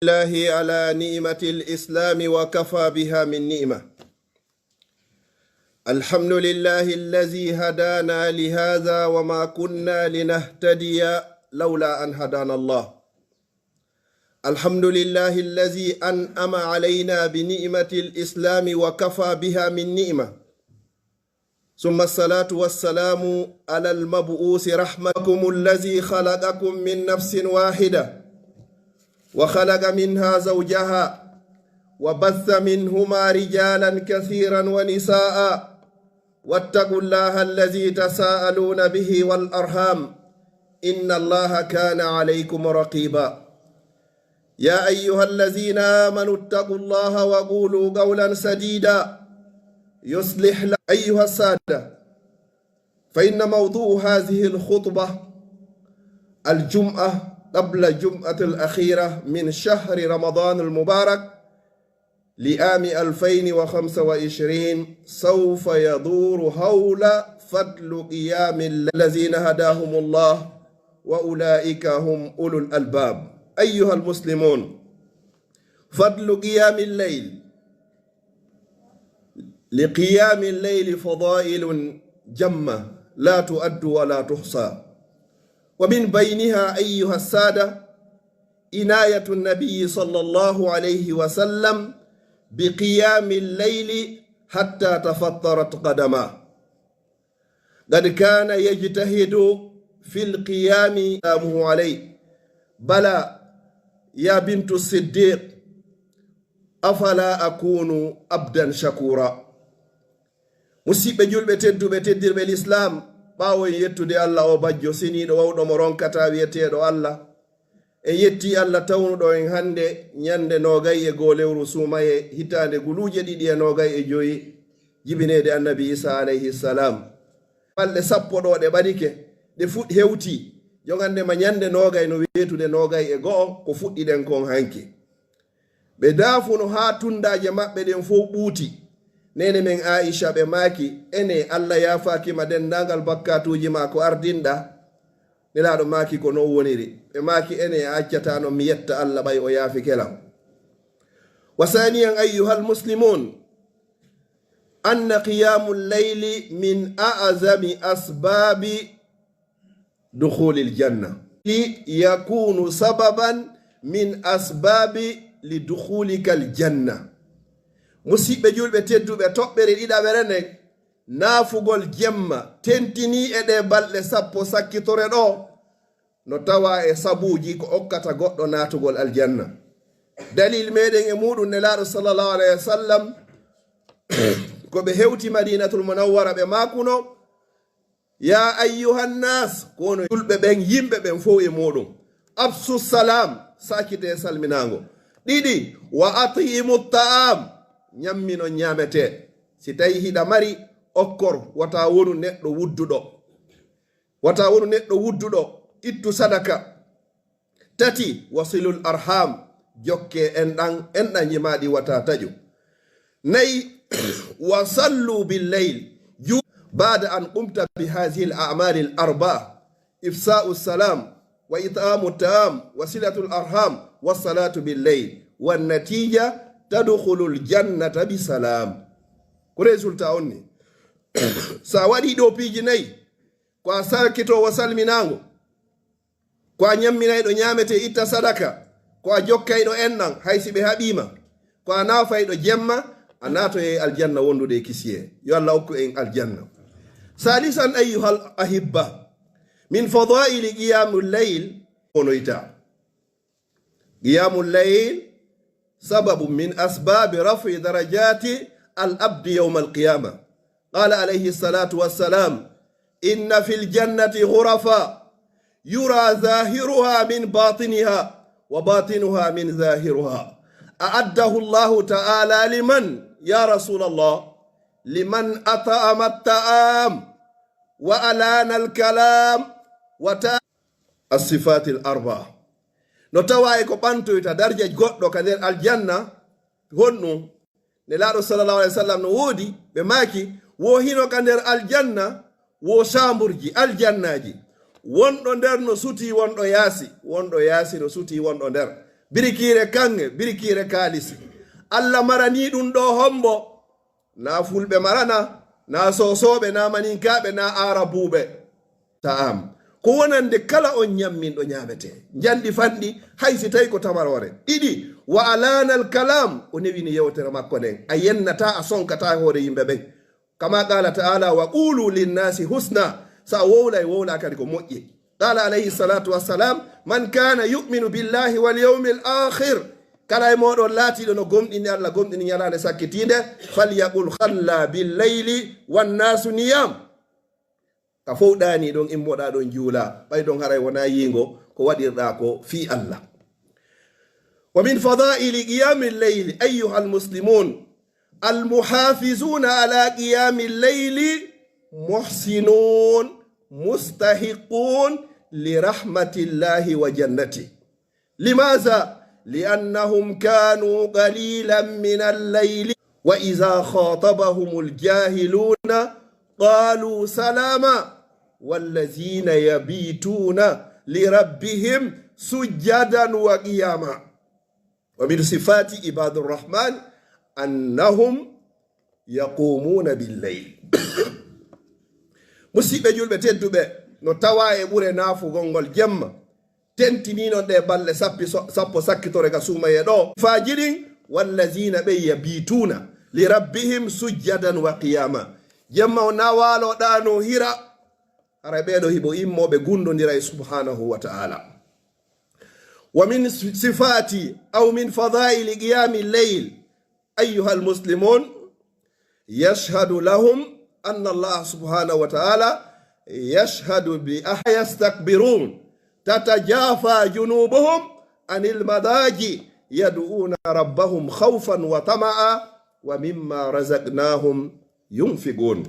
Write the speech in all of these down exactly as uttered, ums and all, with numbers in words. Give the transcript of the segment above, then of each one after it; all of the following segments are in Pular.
لله على نعمة الإسلام وكفى بها من نعمة. الحمد لله الذي هدانا لهذا وما كنا لنهتدي لولا أن هدانا الله. الحمد لله الذي أنعم علينا بنعمة الإسلام وكفى بها من نعمة. ثم الصلاة والسلام على المبعوث رحمة، الذي خلقكم من نفس واحدة وخلق منها زوجها وبث منهما رجالا كثيرا ونساء واتقوا الله الذي تساءلون به والأرحام إن الله كان عليكم رقيبا. يا أيها الذين آمنوا اتقوا الله وقولوا قولا سديدا يصلح لكم. أيها السادة، فإن موضوع هذه الخطبة الجمعة قبل الجمعة الأخيرة من شهر رمضان المبارك لعام ألفين وخمسة وعشرين سوف يدور حول فضل قيام الليل الذين هداهم الله وأولئك هم أولو الألباب. أيها المسلمون، فضل قيام الليل، لقيام الليل فضائل جمة لا تعد ولا تحصى، ومن بينها أيها السادة عناية النبي صلى الله عليه وسلم بقيام الليل حتى تفطرت قدماه. قد كان يجتهد في القيام سلامه عليه. بلى يا بنت الصديق، أفلا أكون عبدا شكورا. Musiɓɓe julɓe tedduɓe, teddirɓe Lislaam, ɓaawo en yettude Alla, o bajjo seniiɗo wawɗo mo ronkataa, wi'eteeɗo Alla, en yettii Alla tawnuɗo en hannde ñannde noogay e goo lewru suumayee, hitaande guluuje ɗiɗi e noogay e joy, jibineede Annabi Iisaa alayhi salaam. Balɗe sappo ɗoo ɗe ɓadike, ɗe fuɗ-, hewtii, jogande ma ñannde noogay no weetude noogay e go'o ko fuɗɗiɗen kon hanki. Ɓe daafuno haa tunndaaje maɓɓe ɗen fow ɓuuti. Neene men Aa'isha ɓe maaki, enee, Alla yaafaaki ma denndaangal bakkaatuuji maa ko ardinɗaa? Nelaaɗo maaki, ko non woniri. Ɓe maaki, enee, a accataa non mi yetta Alla ɓay o yaafike lan. وثانيا أيها المسلمون، أن قيام الليل من أعظم أسباب دخول الجنة، يكون سببا من أسباب لدخولك الجنة. Musiɓɓe julɓe tedduɓe, toɓɓere ɗiɗaɓere nden, naafugol jemma, tentinii e ɗee balɗe sappo sakkitore ɗoo, no tawaa e sabuuji ko okkata goɗɗo naatugol aljanna. Dalil meɗen e muɗum, Nelaaɗo sallallahu alayhi wa sallam, ko ɓe hewti Madinatul Munawwara, ɓe maakuno, "Yaa ayyuhannaas, ko onon julɓe ɓen, yimɓe ɓen fow e muɗum. Afsu salaam, saakitee salminaango. Ɗiɗi, wa at'imu ta'aam, ñamminon ñaametee. Si tawii hiɗa mari, okkor, wata wonu neɗɗo wudduɗo. Wata wonu neɗɗo wudduɗo, ittu sadaka." Tati, wa silul arham, jokkee enɗan, enɗanji maa ɗin wata taƴu. Nayi, wa sallu bil layl, ju-, ba'da an qumta bi hazihil a'malil arba'a, ifsa'u salam, wa it'amu ta'am, wa silatul arham, wa salatu bil layl, wan natija tadkhulul jannata bi salam. Ko résultat on ni. Sa waɗi ɗoo piiji nayi, ko a sarkitoowo salminaango, ko a ñamminayɗo ñaametee, itta sadaka, ko a jokkayɗo enɗan, hay si ɓe haɓiima, ko a naafayɗo jemma, a naatoyay aljanna wondude e kisiyee. Yo Alla okku en aljanna. Salisan, ayyuhal ahibba, min fadaili qiyamul layl, onoyta. قيام الليل سبب من أسباب رفع درجات العبد يوم القيامة. قال عليه الصلاة والسلام: "إن في الجنة غرفا يرى ظاهرها من باطنها وباطنها من ظاهرها. أعده الله تعالى لمن يا رسول الله؟ لمن أطعم الطعام وألان الكلام وتا" As-sifaatil arbaa. No tawaa e ko ɓantoyta darja goɗɗo ka nder aljanna, honɗum? Nelaaɗo sallallahu alaihi wasallam no woodi, ɓe maaki, wo hino ka nder aljanna, wo saamburji, aljannaaji. Wonɗo nder no sutii wonɗo yaasi, wonɗo yaasi no sutii wonɗo nder. Birikiire kaŋŋe, birikiire kaalisi. Alla maranii ɗum ɗoo hombo? Naa fulɓe marana, naa soosooɓe, naa maninkaaɓe, naa aarabuuɓe. Ta'am. Ko wonande kala on ɲamminɗo ɲaametee. Njanɗi fanɗi, hay si tawi ko tamaroore. Ɗiɗi, wa alaanal kalaam, o newini yewtere makko nden. A yennataa, a sonkataa e hoore yimɓe ɓen. Kama qaala ta'ala, wa quulu linnaasi husna. So a wowlay, wowlaa kadi ko moƴƴi. Qaala alayhi salaatu wassalaam, man kaana yu'minu billahi wal yawmil aakhir. Kala e mooɗon laatiiɗo no gomɗini Alla, gomɗini ɲalaande sakkitiinde, falyaqul khalla bil layli wan naasu niyaam. Ka fow ɗaanii ɗon, immoɗaa ɗon juulaa, ɓay ɗon haray wonaa yiingo ko waɗirɗaa ko fii Alla. ومن فضائل قيام الليل أيها المسلمون، المحافظون على قيام الليل محسنون مستحقون لرحمة الله وجنته. لماذا؟ لأنهم كانوا قليلا من الليل وإذا خاطبهم الجاهلون قالوا سلاما والذين يبيتون لربهم سجدا وقياما. ومن صفات عباد الرحمن أنهم يقومون بالليل. Musiɓɓe julɓe tedduɓe, no tawaa e ɓure naafugol ngol jemma, tentiniinon ɗee balɗe sappi so-, sappo sakkitore ka suumayee ɗoo. Faaji ɗin, والذين ɓe يبيتون لربهم سجدا وقياما. Jemma on na waaloo ɗaanoo hira, haray ɓee ɗoo hiɓe immoo ɓe gundondira e Subhaanahu wa Ta'ala. ومن صفات أو من فضائل قيام الليل أيها المسلمون، يشهد لهم أن الله سبحانه وتعالى يشهد بأح-، يستكبرون، تتجافى جنوبهم عن المضاجع يدعون ربهم خوفا وطمعا ومما رزقناهم ينفقون.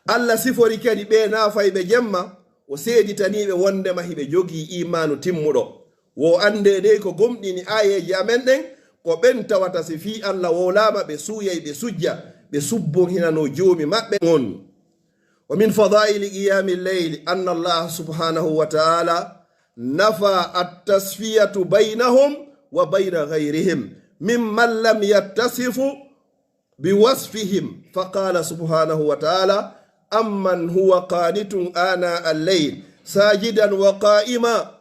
Alla sifori kadi ɓee naafayɓe jemma, o seeditanii ɓe wondema hiɓe jogii iimaanu timmuɗo. Wo anndee dey ko gomɗini aayeeje amen ɗen, ko ɓen tawata si fii Alla wowlaama ɓe suuyay, ɓe sujja, ɓe subbon hinano Joomi maɓɓe on. ومن فضائل قيام الليل أن الله سبحانه وتعالى نفى التسوية بينهم وبين غيرهم ممن لم يتصف بوصفهم، فقال سبحانه وتعالى: أمن هو قانت آناء الليل ساجدا وقائما،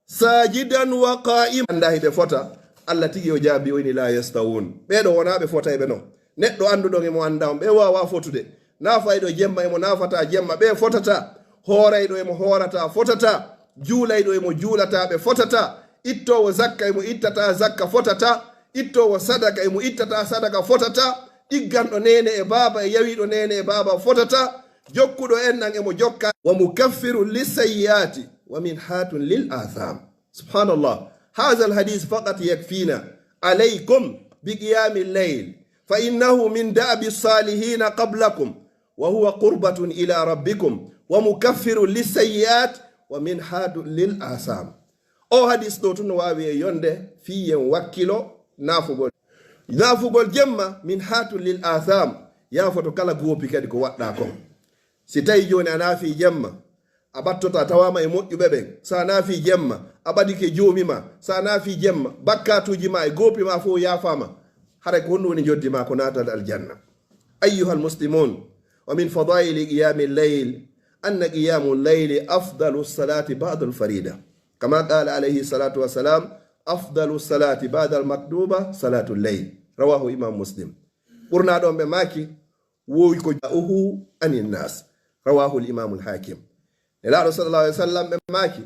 ساجدا وقائما. Anndaa hiɓe fota, Alla tigi o jaabii, o inni: لا يستوون. Ɓee ɗoo wonaa ɓe fotayɓe non. Neɗɗo annduɗo on e mo anndaa on, ɓe waawaa fotude. Naafayɗo jemma e mo naafataa jemma, ɓe fotataa. Hoorayɗo e mo hoorataa fotataa. Juulayɗo e mo juulataa, ɓe fotataa. Ittoowo zakka e mo ittataa zakka fotataa. Ittoowo sadaka e mo ittataa sadaka fotataa. Ɗigganɗo neene e baaba e yawiiɗo neene e baaba fotataa. Jokkuɗo enɗan e mo jokkaa. ومكفر للسيئات وممحاة للآثام. سبحان الله. هذا الحديث فقط يكفينا عليكم بقيام الليل، فإنه من دأب الصالحين قبلكم، وهو قربة إلى ربكم، ومكفر للسيئات، وممحاة للآثام. Oo hadis ɗoo tun no waawi e yonde fii en wakkilo naafugol. Naafugol jemma, ممحاة للآثام. Yaafoto kala goopi kadi ko waɗɗaa kon. Si tawii jooni a naafii jemma, a ɓattoto, a tawaama e moƴƴuɓe ɓen. Si a naafii jemma, a ɓadike Joomi maa. Si a naafii jemma, bakkaatuuji maa e goopi maa fow yaafaama. Haray ko honɗun woni njoddi maa? Ko naatal aljanna. أيها المسلمون، ومن فضائل قيام الليل أن قيام الليل أفضل الصلاة بعد الفريضة، كما قال عليه الصلاة والسلام: أفضل الصلاة بعد المكتوبة صلاة الليل. رواه إمام مسلم. Ɓurnaaɗo on ɓe maaki, wowi ko جزاؤه عن الناس. رواه الإمام الحاكم. Nelaaɗo sallallahu alaihi wasallam ɓe maaki,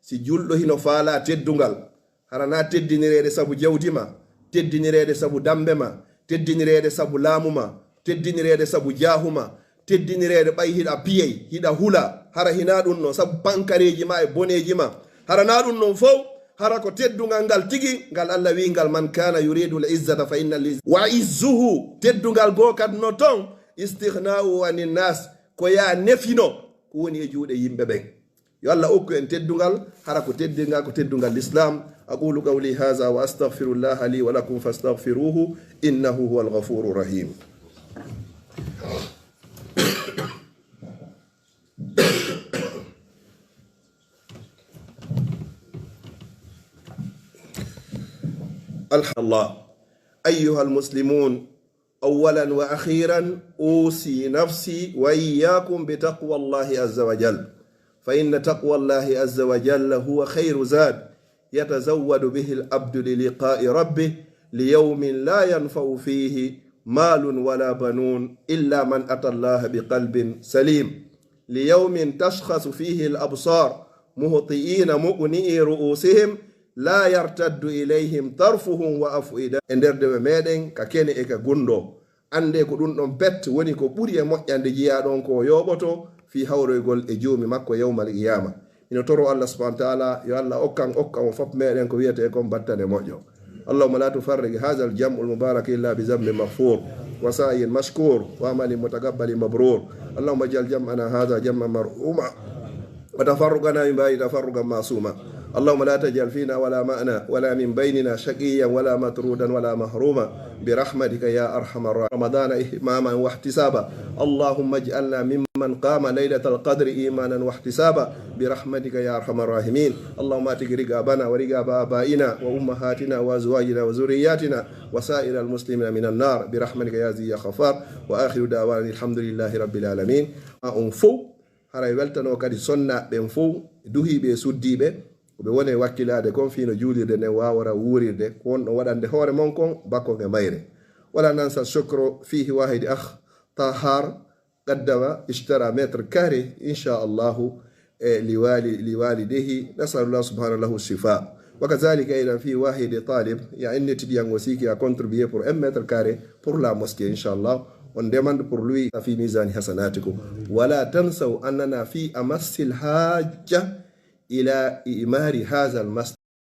si julɗo hino faalaa teddungal, hara naa teddinireede sabu jawdi maa, teddinireede sabu dambe maa, teddinireede sabu laamu maa, teddinireede sabu jaahu maa, teddinireede ɓay hiɗa piyay, hiɗa hula, hara hinaa ɗun non, sabu pankareeji maa e boneeji maa, hara naa ɗun non fow, hara ko teddungal ngal tigi, ngal Alla wi'i ngal: من كان يريد العزة فإن لله، وعزه, teddungal goo kadi no ton, استغناؤه عن الناس, ko yaa nefino ko woni e juuɗe yimɓe ɓen. Yo Alla okku en teddungal, hara ko teddingal, ko teddungal Lislaam. أقول قولي هذا وأستغفر الله لي ولكم فاستغفروه إنه هو الغفور الرحيم. الحمد لله. أيها المسلمون، أولا وأخيرا أوصي نفسي وإياكم بتقوى الله عز وجل، فإن تقوى الله عز وجل هو خير زاد يتزود به العبد للقاء ربه، ليوم لا ينفع فيه مال ولا بنون إلا من أتى الله بقلب سليم، ليوم تشخص فيه الأبصار مهطعين مقنعي رؤوسهم لا يرتد إليهم طرفهم وأفئدة. E nder dewe meɗen ka kene e ka gunndoo, anndee ko ɗun ɗon pet woni ko ɓuri e moƴƴande jiyaaɗo on ko o yooɓoto fii hawroygol e Joomi makko yawmal qiyaama. Hino toroo Allah subhaanahu wa ta'aalaa, yo Allah okkan, okkan on fof meɗen ko wi'etee kon battane moƴƴo. اللهم لا تفرق هذا الجمع المبارك إلا بذنب مغفور وسعي مشكور وعمل متقبل مبرور. اللهم اجعل جمعنا هذا جمعا مرحوما وتفرقنا من بعده تفرقا معصوما. اللهم لا تجعل فينا ولا معنا ولا من بيننا شقيا ولا مطرودا ولا محروما برحمتك يا أرحم الراحمين. رمضان إتماما واحتسابا. اللهم اجعلنا ممن قام ليلة القدر إيمانا واحتسابا برحمتك يا أرحم الراحمين. اللهم اعتق رقابنا ورقاب آبائنا وأمهاتنا وأزواجنا وذرياتنا وسائر المسلمين من النار برحمتك يا عزيز يا غفار. وآخر دعوانا الحمد لله رب العالمين. On fow, haray weltanoo kadi sonnaaɓe ɓen fow, duhiiɓe e suddiiɓe, ko ɓe woni e wakkilaade kon fii no juulirde nden waawora wuurirde, ko wonɗon waɗande hoore mon kon bakkon e mayre. ولا ننسى الشكر فيه واحد أخ طاهر قدم اشترى متر كاري إن شاء الله، إيه، لوالي-، لوالديه. نسأل الله سبحانه له الشفاء. وكذلك أيضا في واحد طالب، il y a un étudiant aussi qui a contribué pour un mètre carré pour la mosquée, إن شاء الله. On demande pour lui في ميزان حسناتكم. ولا تنسوا أننا في أمس الحاجة إلى إعمار هذا المسجد.